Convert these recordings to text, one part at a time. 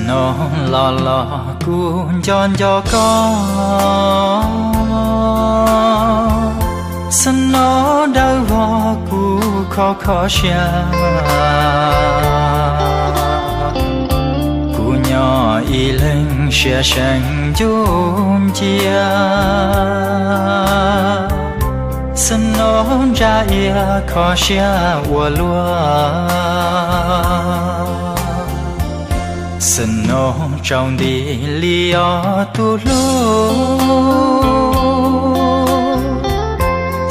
Snow los los kuv nco nco koj, Snow dawb vog kuv kho kho siab. Kuv nyob ib leeg siab seev ncuj ncia, Snow ntsa iab kho siab ua luaj. Snow tsaus nti li os tus hlub,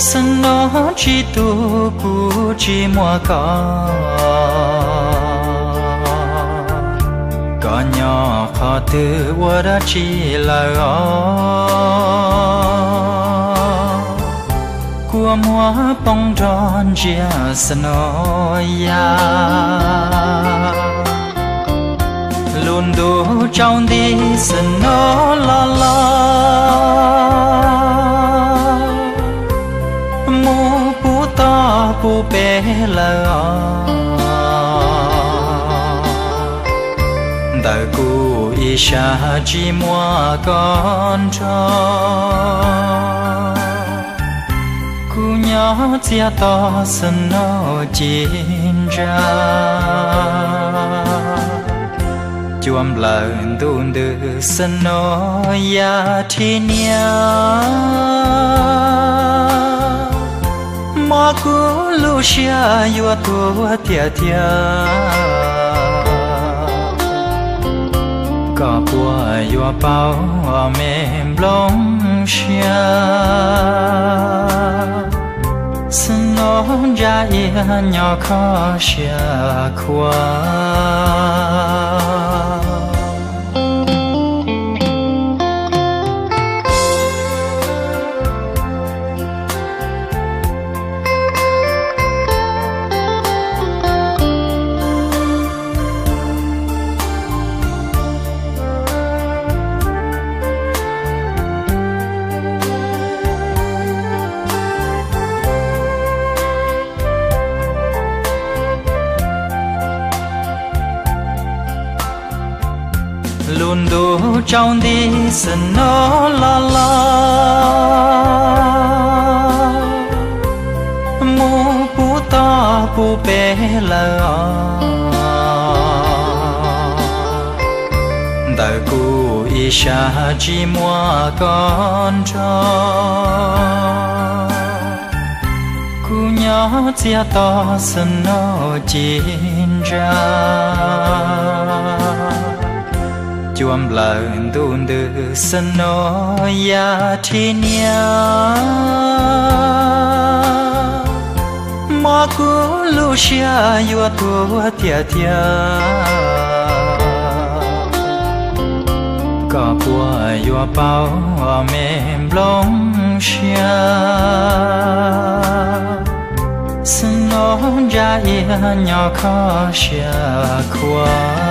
Snow tsis tu kuv tsis muaj koj. Koj nyob qhov twg ua dab tsi lawm os? Kua muag poob nrog ntsia Snow ya. Lub ntuj tsaus nti Snow los los, mus puv toj puv pes lawm os. Ntawm kuv ib sab tsis muaj koj nrog, kuv nyob txias to Snow ci ntsa. Cua nplawm ntuj ntws Snow ya rhib niab, mob kuv lub siab yuav tuag tiag tiag. Koj puas yuav paub me nplooj siab, Snow ntsa iab nyob kho siab khuav. Lub ntuj tsaus nti Snow los los, mus puv toj puv pes lawm os. Ntawm kuv ib sab tsis muaj koj nrog, kuv nyob txias to Snow ci ntsa. Cua nplawm ntuj ntws Snow ya rhib niab, mob kuv lub siab yuav tuag tiag tiag. Koj puas yuav paub me nplooj siab, Snow ntsa iab nyob kho siab khuav.